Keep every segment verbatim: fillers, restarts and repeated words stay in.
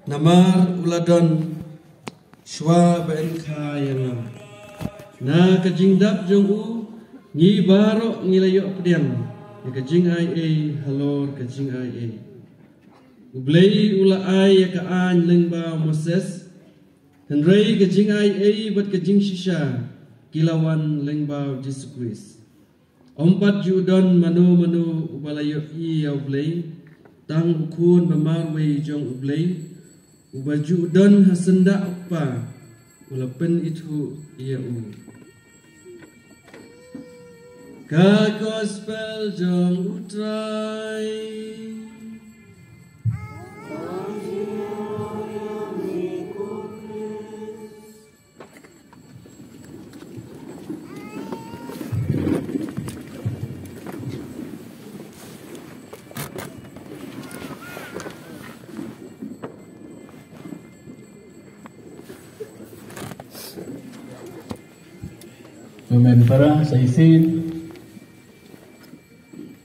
Namar u la don shuwa ba yn kha ïa nga. Na ka jingdap jong u, ngi baroh ngi la ïoh pdiang ïa ka jingai ei halor ka jingai ei. U Blei u la ai ïa ka aiñ lyngba u Moses, hynrei ka jingai ei bad ka jingshisha ki la wan lyngba u Jisu Khrist. Ym pat ju don mano mano uba la ïohi ïa u Blei, tang u Khun ba marwei jong u Blei, uba ju don ha syndah u Kpa, u la pynithuh ïa u. Ka Gospel jong u Trai. Amen. Para sa shisien,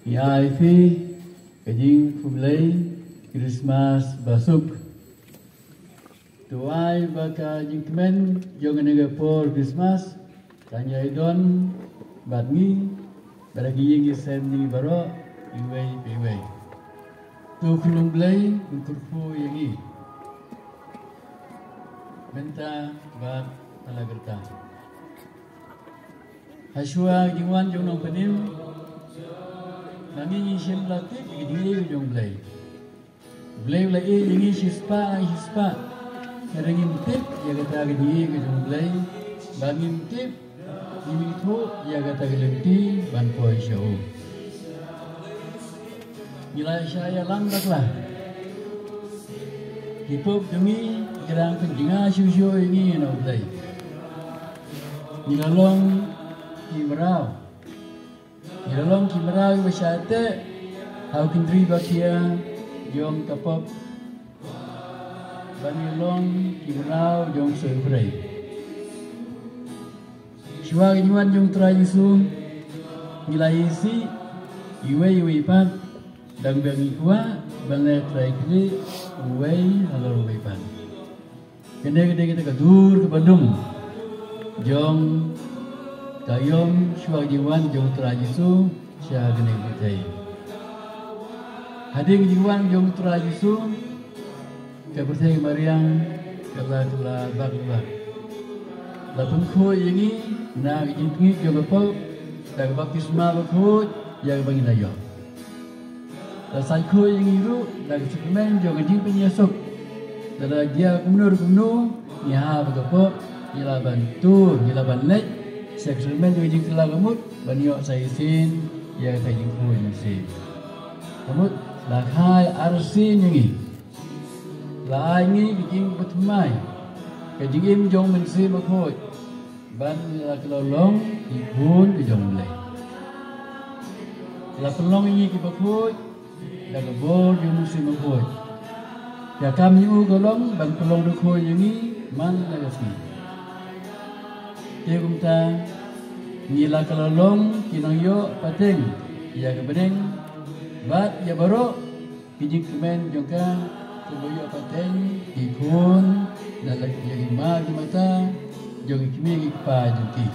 ïa phi ka jingkhublei Christmas basuk. To ai ba ka jingkmen jong kane ka por Christmas kan ïai don bad ngi, bad ki ïing ki sem ngi baroh, iwei pa iwei. To u Blei un kyrkhu ïa ngi mynta bad ha la ka rta. Hashwa ka jingwan jong u Nongpynim, ma ngi ngi shym la tip ïa ka jingïeit jong u Blei. U Blei u la ïeit ïa ngi shispah na shispah. Hynrei ngim tip ïa kata ka jingïeit ka jong u Blei, ba ngim tip, ngim ithuh ïa kata ka lynti ban poi sha u. Ngi la shah ïalam bakla. Ki pop jong ngi ki dang pynjngai shuh shuh ïa ngi na u Blei. Ngi la long ki mraw. Ngi la long ki mraw kiba shah teh ha u kyndri ba khia jong ka pop. Ba ngi long ki mraw jong u Soiphyrei. Shuwa ka jingwan jong u Trai Jisu, ngi la isih iwei iwei pat, dang ba ngi kwah ban leh trai khlieh uwei halor uwei pat. Kane ka dei kata ka dur kaba dum jong ka ïom shuwa ka jingwan jong u Trai Jisu sha kane ka pyrthei. Hadien ka jingwan jong u Trai Jisu, ka pyrthei mariang ka la, ka la bak bak. La pynkhuid ïa ngi na ka jingtngit jong ka pop da ka baptisma bakhuid ïa kaba ngi la ïoh. La sait khuid ïa ngi ruh da ka sakramen jong ka jingpynïasuk. Lada jia kumno kumno, ngi hap ha ka pop, ngi lah ban tur, ngi lah ban leit sha ka sakramen jong ka jingkylla ka mut ban ïoh sa shisien ïa kata ka jingkhuid mynsiem. Ka mut la kha arsien ïa ngi. La ai ngi ka jingpynthymmai ka jingim jong u Mynsiem Bakhuid, ban la ka la long ki khun ki jong u Blei. La pynlong ïa ngi kiba khuid da ka bor jong u Mynsiem Bakhuid. Ka kam jong u ka long ban pynlong da khuid ïa ngi man la ka sngi. Te kumta ngi la ka la long ki nongïoh pateng ïa ka bneng bad ïa baroh ki jingkmen jong ka, kiba ïoh pateng ki khun na la ki jong ki ma ki mata jong ki kmie ki kpa jong ki.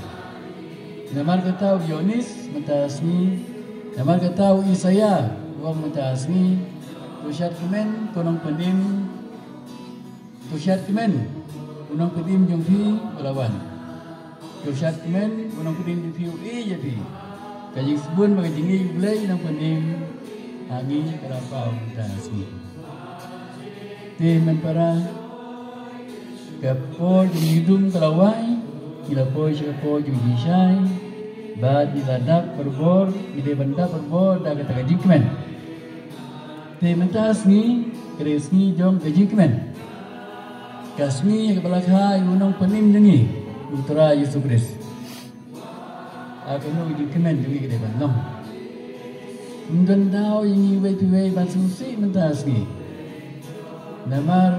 Namar kata u Ïoannis mynta sngi, namar kata u Isaïah u ong mynta sngi, to shad kmen ko Nongpynim, to shad kmen u Nongpynim jong phi ba la wan. To shad kmen u Nongpynim jong phi u ïeit ïa phi. Ka jingsbun bad ka jingïeit u Blei u Nongpynim ha ngi ka la paw mynta sngi. Te men para, ka por jong ngi dum ka la wai, ngi la poi sha ka por jong jingshai, bad ngi la dap barabor, ngi dei ban dap barabor da kata ka jingkmen. Te mynta sngi ka dei sngi jong ka jingkmen. Ka sngi kaba la kha ïa u Nongpynim jong ngi, u Trai Jisu Khrist. Aka ngi ka jingkmen jong ngi ka dei ban long. Ym don daw ïa ngi iwei pa iwei ban sngewsih mynta sngi. Namar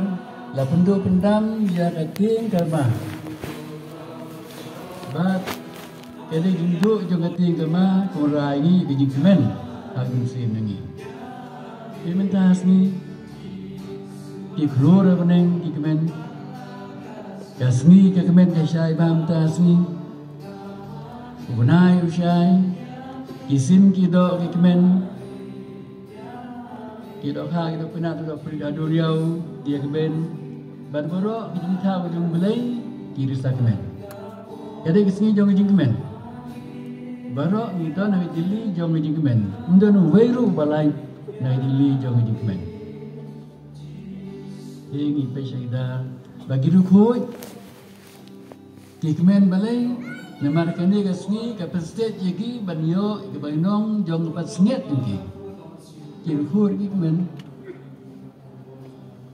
la pynduh pyndam ïa ka tieng ka rma. Bad ka dei jingduh jong ka tieng ka rma ka wanrah ïa ngi ka jingkmen ha ka mynsiem jong ngi. Te mynta sngi Ki khlur ha bneng ki kmen. Ka sngi ka kmen ka shai bam ta sngi. U bnai u shai. Ki sim ki doh ki kmen. Ki dohkha ki dohpynat ki dohprit ha duriaw ki kmen. Bad baroh ki jingthaw ki jong U Blei ki risa kmen. Ka dei ka sngi jong ki jingkmen. Baroh ngi don ha ka jingli jong ki jingkmen. Ym don uwei ruh ba lait na ka jingli jong ki jingkmen. Te ngi peit sha ki da ba ki riewkhuid ki kmen balei, namar kane ka sngi ka pynstet ïa ki ban ïoh ïa ka bainong jong ka pansngiat jong ki. Ki riewkhuid ki kmen.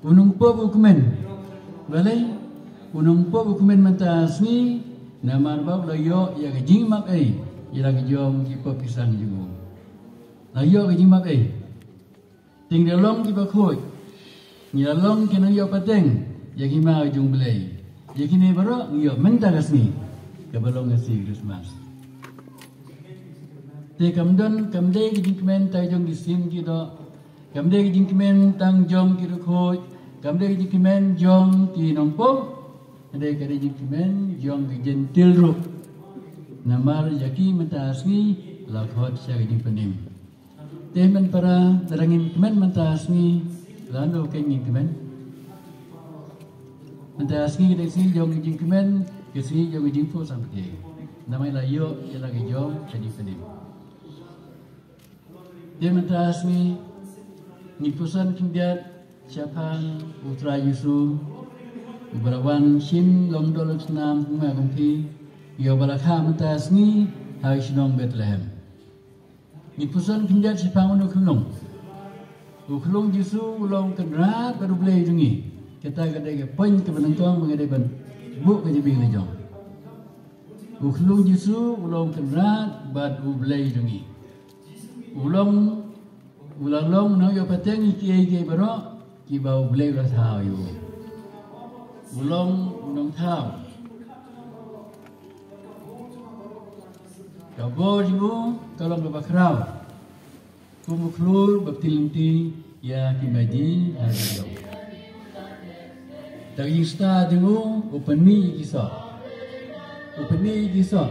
U nongpop u kmen balei, u nongpop u kmen mynta sngi, namar ba u la ïoh ïa ka jingmap ei ïa la ka jong ki pop ki sang jong u. La ïoh ka jingmap ei. Te ngi la long kiba khuid. Ngi la long ki nongïoh pateng ïa ki hima jong U Blei. Ïa kine baroh ngi ïoh mynta ka sngi kaba long ka sngi Krismas. Te kam don, kam dei ka jingkmen tang jong ki sim ki doh. Kam dei ka jingkmen tang jong ki riewkhuid. Kam dei ka jingkmen jong ki nongpop. Ka dei, ka dei jingkmen jong ki jentil ruh. Namar ïa ki mynta sngi la khot sha ka jingpynim. Te men para, lada ngin kmen mynta sngi, lano kein ngin kmen? Mynta sngi ka dei sngi jong ka jingkmen, ka sngi jong ka jingphohsangpyrthei. Namar la ïoh ïa la ka jong ka jingpynim. Te mynta sngi ngin pyrshang khyndiat shaphang U Trai Jisu uba la wan shim long doh long snam kum nga kum phi, ïa uba la kha mynta sngi ha ka shnong Bethlehem. Ngi pyrshang khyndiat shaphang uno u khyllung. U khyllung Jisu u long Kynrad bad U Blei jong ngi. Kata ka dei ka point kaba nyngkong ba nga dei ban buh ka jingmut la jong. U khyllung Jisu u long Kynrad bad U Blei jong ngi. U long, u la long u nongïoh pateng ïa kiei kiei baroh kiba U Blei u la thaw ïa u. U long u nongthaw. Ka bor jong u ka long kaba khraw. Kum u khlur ba pynlynti ïa ki maji ha ka jong. Da ka jingstad jong u, u pynmih ïa ki soh. U pynmih ïa ki soh.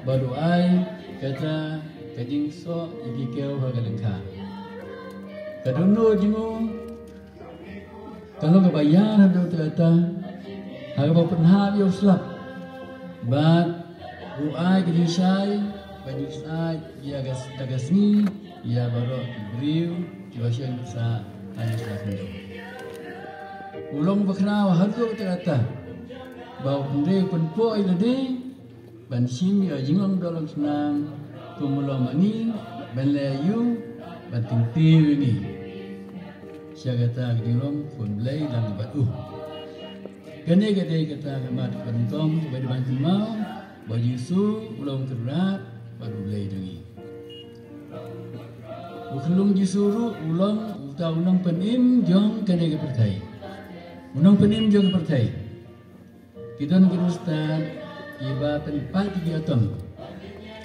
Bad u ai kata ka jingsoh ïa ki kew ha ka lyngkha. Ka dohnud jong u ka long kaba ïar haduh katta, ha kaba pynhap ïa u slap. Bad u ai ka jingshai, ka jingshai ïa ka, da ka sngi ïa baroh ki briew kiba shong basa ha ïing sla khyndew. U long ba khraw haduh katta katta ba u pynrei pynpoh ïa lade ban shim ïa ka jinglong doh long snam kum u long ma ngi, ban leh ïa u ban kyntiew ïa ngi sha kata ka jinglong khun Blei lang bad u. Kane ka dei kata ka mat ka nyngkong kaba dei ban kynmaw ba u Jisu u long Kynrad bad U Blei jong ngi. U khyllung Jisu ruh u long uta u nongpynim jong kane ka pyrthei. U nongpynim jong ka pyrthei. Ki don ki riewstad kiba pynpait ïa ki atom.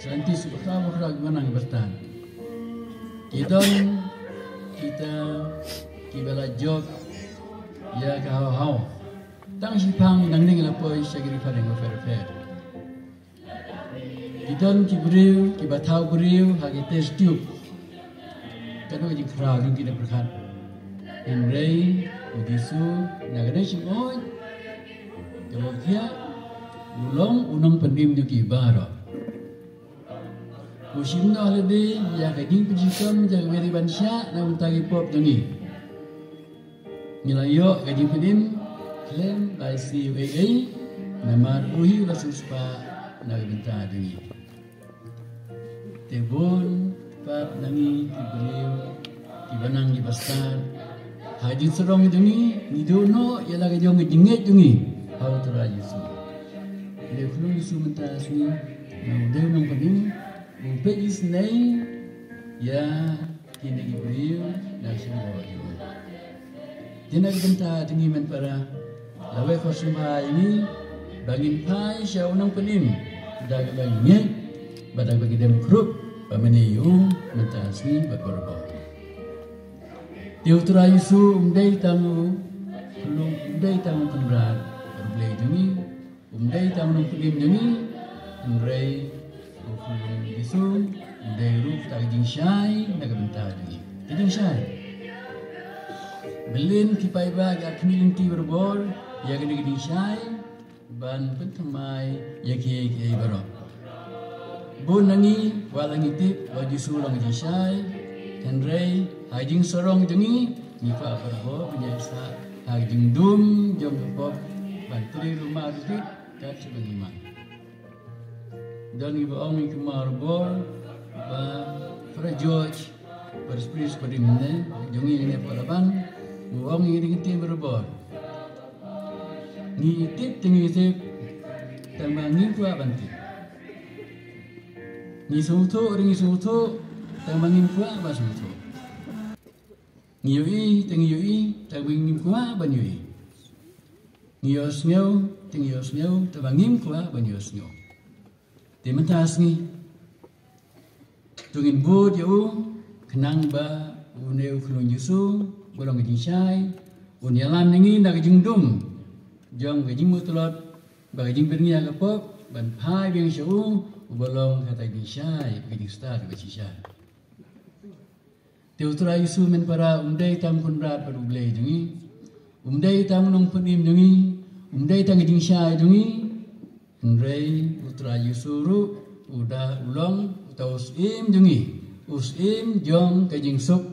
Scientist bakhraw bakhraw kiba nang kiba stad. Ki don kita kiba la jop ïa ka haw haw. Tang shiphang nangne ngi la poi sha ki ri phareng bapher bapher. Ki don ki briew kiba thaw briew ha ki test tube. Ka dei ka jingkhraw jong ki da pyrkhat. Hynrei u Jisu na ka dei shu oi. Kaba khia u long u nongpynim jong ki baroh. U shim noh lade ïa ka jingpynshitom jong ka Mary ban shah na ka bynta ki pop jong ngi. Ngi la ïoh ka jingpynim khlem da isih ei ei namar u hi u la siewspah na ka bynta jong ngi. Te bun pat na ngi ki briew kiba nang kiba stad ha jingsarong jong ngi, ngi duh noh ïa la ka jong ka jingngeit jong ngi ha u Trai Jisu. Te u khyllung Jisu mynta sngi u dei u nongpynim, u peit isynei ïa kine ki briew na ka shnong. Te na ka bynta jong ngi men para, la wei khot sngewbha ïa ngi ba ngin phai sha u nongpynim da kaba ngeit bad da kaba kdem khrup ba mynne ïa u mynta sngi bad barabor. Te u Trai Jisu um dei tang u Khyllung um dei tang u Kynrad bad u Blei jong ngi, um dei tang u Nongpynim jong ngi, hynrei u Khyllung Jisu um dei ruh kata ka jingshai na ka bynta jong ngi. Ka jingshai. Balei ki paidbah ki khmih lynti barabor ïa kane ka jingshai ban pynthymmai ïa kiei kiei baroh. Bun na ngi wat la ngi tip ba u Jisu u long jingshai, hynrei ha jingsarong jong ngi ngi kwah barabor ban ïaid sah ha ka jingdum jong ka pop ban trei ruh mardor kat shaba ngi man. Don ngi ba ong ngi kumno barabor ba Father George, Father Priest, Father Dimne jong ngi ne Father Laban, u ong ngi dei ngi tip barabor. Ngi tip te ngi tip, tang ba ngim kwah ban tip. Ngi sngewthuh, ngi sngewthuh, tang ba ngim kwah ban sngewthuh. Ngi ïohi te ngi ïohi, tang ba ngim kwah ban ïohi. Ngi ïohsngew te ngi ïohsngew, tang ba ngim kwah ban ïohsngew. Te mynta sngi to ngin bud ïa u, khnang ba une u Khyllung Jisu ba long ka jingshai un ïalam ïa ngi na ka jingdum jong ka jingmut tlot bad ka jingbyrngia ka pop, ban phai biang sha u uba long kata ka jingshai, ka jingstad ba shisha. Te u Trai Jisu, men para, um dei tang u Kynrad bad u Blei jong ngi, um dei tang u Nongpynim jong ngi, um dei tang ka jingshai jong ngi, hynrei u Trai Jisu ruh u da u long uta u Syiem jong ngi, u Syiem jong ka jingsuk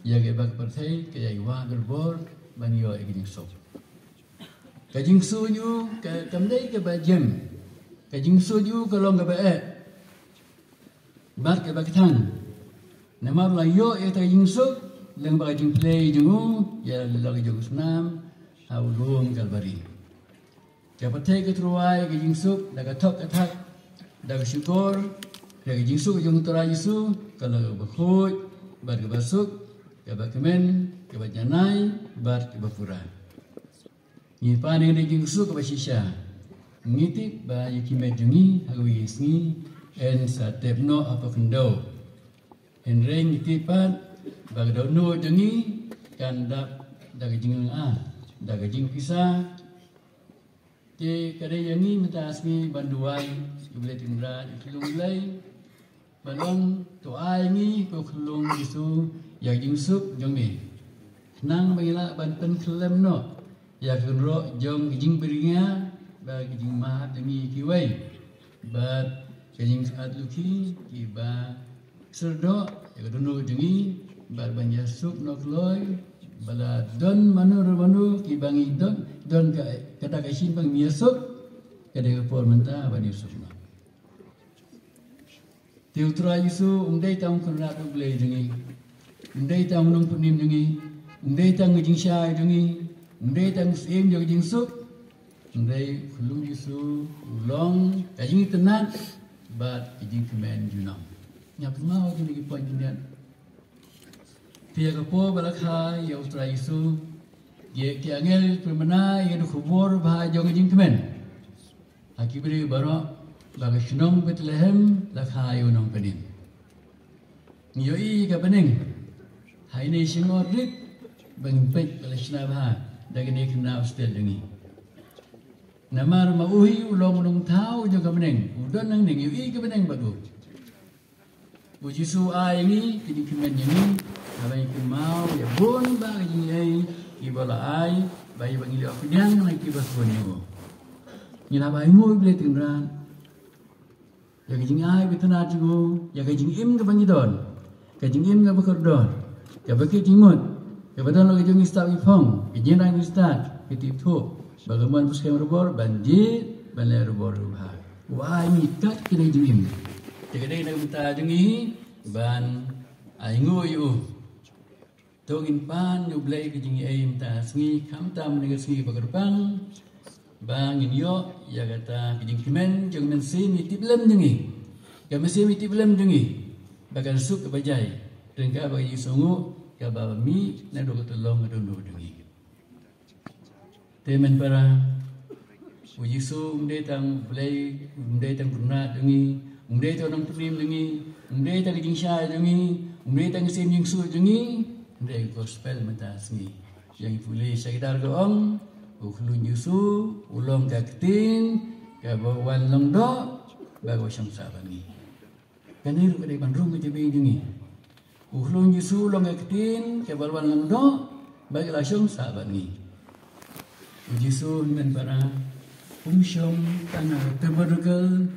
ïa kaba ka pyrthei ka ïai wad barabor ban ïoh ïa ka jingsuk. Ka jingsuh jong u ka, kam dei kaba jem. Ka jingsuh jong u ka long kaba eh bad kaba kthang. Namar la ïoh ïa kata ka jingsuk lyngba ka jingplie jong u ïa la ka jong u snam ha u lum Kalbari. Ka pyrthei ka tyrwa ïa ka jingsuk da ka thok ka thak, da ka shukor. Ka jingsuk jong u Trai Jisu ka long kaba khuid bad kaba suk, kaba kmen, kaba janai bad kaba pura. Ngi pan ïa ka jingsuk kaba shisha. Ngi tip ba ïa ki met jong ngi ha kawei ka sngi yn sa tep noh hapoh khyndew. Hynrei ngi tip pat ba ka dohnud jong ngi kan dap da ka jinglynga, da ka jingpisa. Te ka dei ïa ngi mynta sngi ban duwai ïa u Blei Tynrai, ïa u Khyllung Blei. Ban ong, to ai ngi ko Khyllung Jisu ïa ka jingsuk jong me, khnang ba ngi lah ban pynkhyllem noh ïa ka kynroh jong ka jingbyrngia bad ka jingmad jong ngi kiwei bad ka jingsngewlukhi kiba syrdoh ïa ka dohnud jong ngi bad ban ïasuk noh kloi ba la don mano re mano kiba ngi don, don ka, kata ka shin ba ngi ïasuk, ka dei ka por mynta ban ïasuk noh. Te u Trai Jisu um dei tang u Kynrad u Blei jong ngi, um dei tang u Nongpynim jong ngi, um dei tang ka jingshai jong ngi, um dei tang u Syiem jong ka jingsuk. Hynrei u Khyllung Jisu u long ka jingitynnad bad ka jingkmen junom. Nga pynmaw kine ki point ki miet. Te ïa ka por ba la kha ïa u Trai Jisu, ki, ki angel ki pynbna ïa ka khubor ba jong ka jingkmen ha ki briew baroh ba ka shnong Bethlehem la kha ïa u Nongpynim. Ngi ïohi ïa ka bneng ha ine i shyngot rit ba ngim peit ba la shna bha da kine ki khynnah hostel jong ngi. Namar ma u hi u long u nongthaw jong ka bneng, u don nangne, ngi ïohi ïa ka bneng bad u. U Jisu u ai ïa ngi ka jingkmen jong ngi, haba ngi kynmaw ïa bun bah ka jingïeit kiba u la ai, ba ïa ba ngi la pdiang na kiba sbun ïa u. Ngi la ba ainguh ïa u Blei Tynrai ïa ka jingai ba itynnad jong u, ïa ka jingim kaba ngi don, ka jingim kaba kordor, kaba kit jingmut, kaba don la ka jong ngi stad ngi phong, ka jingïaid ngi stad, ka tip thuh ba ka mon ba skhem barabor ban jied ban leh barabor ruh ha. U ai ngi kat kine ki jingim. Te ka dei na ka bynta jong ngi ban ainguh ïa u. To ngin pan ïa u Blei ka jingïeit mynta sngi, khamtam na ka sngi ba kyrpang, ba ngin ïoh ïa kata ka jingkmen jong ka mynsiem ïatiplem jong ngi. Ka mynsiem ïatiplem jong ngi ba kan suk kaba jai, ryngkat bad ka jingsngewnguh kaba mih naduh ka tyllong ka dohnud jong ngi. Te men para, u Jisu um dei tang u Blei, um dei tang u Kynrad jong ngi, um dei tang u Nongpynim jong ngi, um dei tang ka jingshai jong ngi, um dei tang ka Syiem jingsuh jong ngi. Hynrei ka gospel mynta sngi Ïa ngi pule sha ki dar ka ong, u khlun Jisu u long ka ktien kaba wan long doh bad kaba shong sah bad ngi. Kane ruh ka dei ban rung ka jabieng jong ngi. U khlun Jisu u long ka ktien kaba wan long doh bad ka la shong sah bad ngi. U Jisu hynmen para um shong tang ha ka tabernacle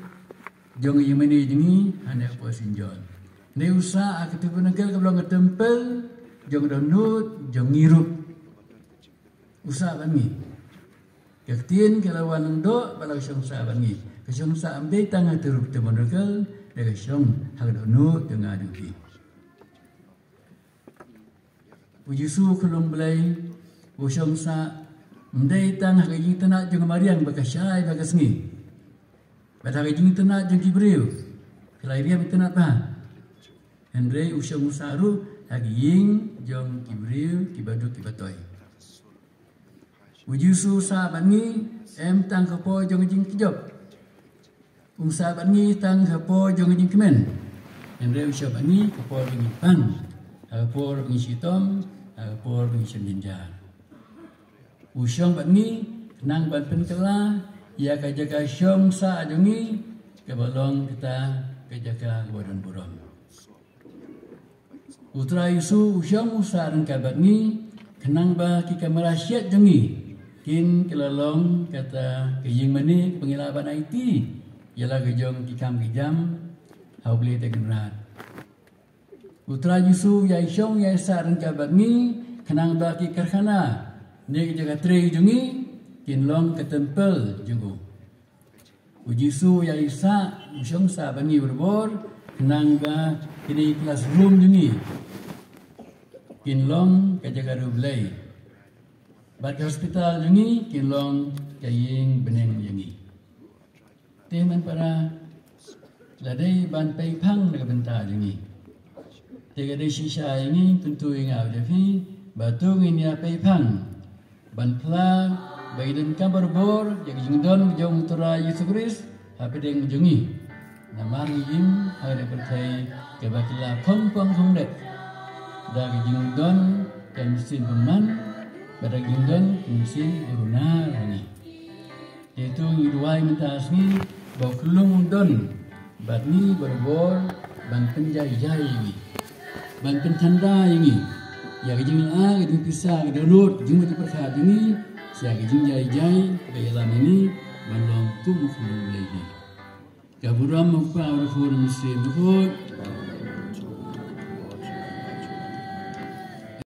jong ka ïingmane jong ngi hangne ha Passion John. Hynrei u sah ha ka tabernacle kaba long ka templ jong ka dohnud jong ngi ruh. U sah bad ngi. Ka ktien ka la wan long doh bad la ka shong sah bad ngi. Ka shong sah ym dei tang ha ka tabernacle, da ka shong ha ka dohnud jong nga jong phi. U Jisu u khlun Blei u shong sah ym dei tang ha ka jingtynnad jong ka mariang ba ka shai ba ka sngi. Bad ha ka jingtynnad jong ki briew ka la ïa tynnad ba. Hynrei u shong u sah ruh ha ka ïing jong ki briew kiba duk kiba toi. U Jisu u sah bad ngi em tang ka por jong ka jingkjop. Um sah bad ngi tang ka por jong ka jingkmen. Hynrei u shong bad ngi ka por jong ka jingpang, ha ka por jong ka shitom, ha ka por jong ka shim jynjar. U shong bad ngi khnang ban pynkylla ïa ka jaka shong sah jong ngi kaba long kata ka jaka kaba don burom. U Trai Jisu u shong u sah ryngkat bad ngi khnang ba ki kamra shet jong ngi kin kylla long kata ka ïingmane kaba ngi lah ban aiti ïa la ka jong ki kam ki jam ha U Blei Trai Kynrad. U Trai Jisu u ïai shong ïai sah ryngkat bad ngi khnang ba ki karkhana ne ki jaka trei jong ngi kin long ka templ jong u. U Jisu u ïai sah u shong sah bad ngi barabor khnang ba kine ki classroom jong ngi kin long ka jaka riewblei bad ka hospital jong ngi kin long ka ïing bneng jong ngi. Te hynmen para, la dei ban pei phang na ka bynta jong ngi. Te ka dei shisha ïa ngi, kyntu ïa nga bad ïa phi ba to ngin ïa pei phang ban phla ba ngi donkam barabor ïa ka jingdon jong U Trai Jisu Khrist hapdeng jong ngi. Namar ngi im ha ka pyrthei kaba kylla khongpong khongdep da ka jingdon ka mynsiem bymman bad da ka jingdon ka mynsiem bymman ha ngi. Te to ngi duwai mynta sngi ba u khyllung un don bad ngi barabor ban pynjai jai ïa ngi, ban pynthymmai ïa ngi ïa ka jingïaid, ka jingpisa, ka dohnud, ka jingmut jingpyrkhat jong ngi sha ka jingjai jai ba ïalam ïa ngi ban long kum u khyllung Blei. Ka burom u Kpa, u Khun, u Mynsiem Bakhuid.